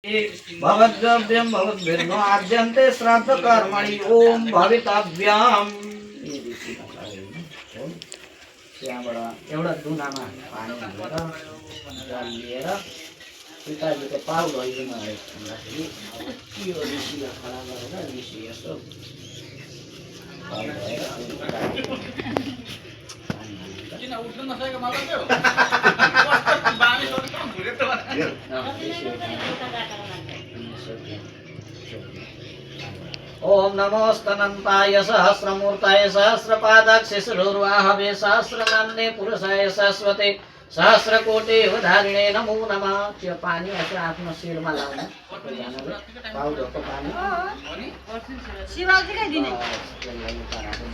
भवद्गव्यं भवद्भिर्नो आद्यन्ते श्राद्ध कर्मणि ओम भवितव्यम। त्यहाँबाट एउटा दुनामा पानी हालेर जल लिएर पिताजीको पाउ धोइदिनु अरे भन्दाखेरि के हो ऋषिलाई खडा गरेर ऋषि यसो पाउ धोएर किन उठ्नु नसकेको मतलब त्यो बानी सोध्नु भुले त ओम नमोस्तनन्ताय सहस्रमूर्ताय सहस्रपादाक्ष शिरोर्वाहवे सहस्रनाम्ने पुरुषाय शाश्वते सहस्रकोटि उदाहरणे नमो नमः। त्यो पानी यसो आफ्नो शिरमा लाउनु पाउडरको पानी शिवजीलाई दिने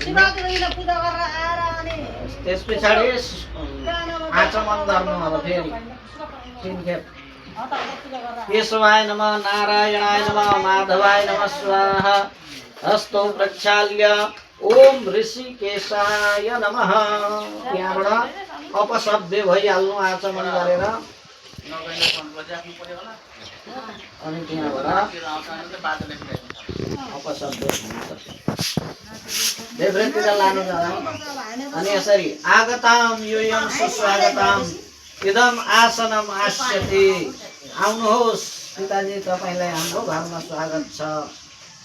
शिवजीले पूजा गरेर आएर अनि त्यस पछाडी आचमन गर्नु अब फेरि तीनखेप केशवाय नमः नारायणाय नमः माधवाय नमः स्वाहा हस्तो प्रक्षाल्य ओम ऋषिकेशाय नमः। त्यहाँबाट अपशब्द भइहाल्नु आचमन गरेर अनि त्यहाँबाट अपशब्द देव्रेतिर लानु जाँदा अनि यसरी आगताम यूयम सुस्वागताम इदम आसनम आस्यति। आउनुहोस् पिताजी तपाईलाई हाम्रो घरमा स्वागत छ,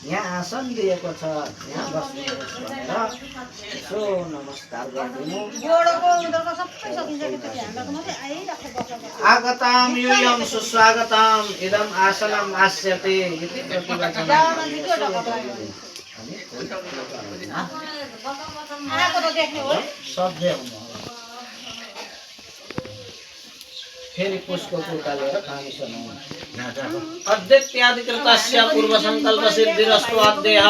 यहाँ आसन दिएको छ, यहाँ बस्नुहोस् भनेर यसो नमस्कार गरिदिनु। आगताम यूयम सुस्वागताम इदम आसनम आस्यति इति प्रतिवचन सभ्य हुनु। फेरि पुष्पको कुर्ता लिएर खानु सुनाउनु। अध्यत्यादिकृतस्य पूर्व संकल्प सिद्धिरस्तु अध्यय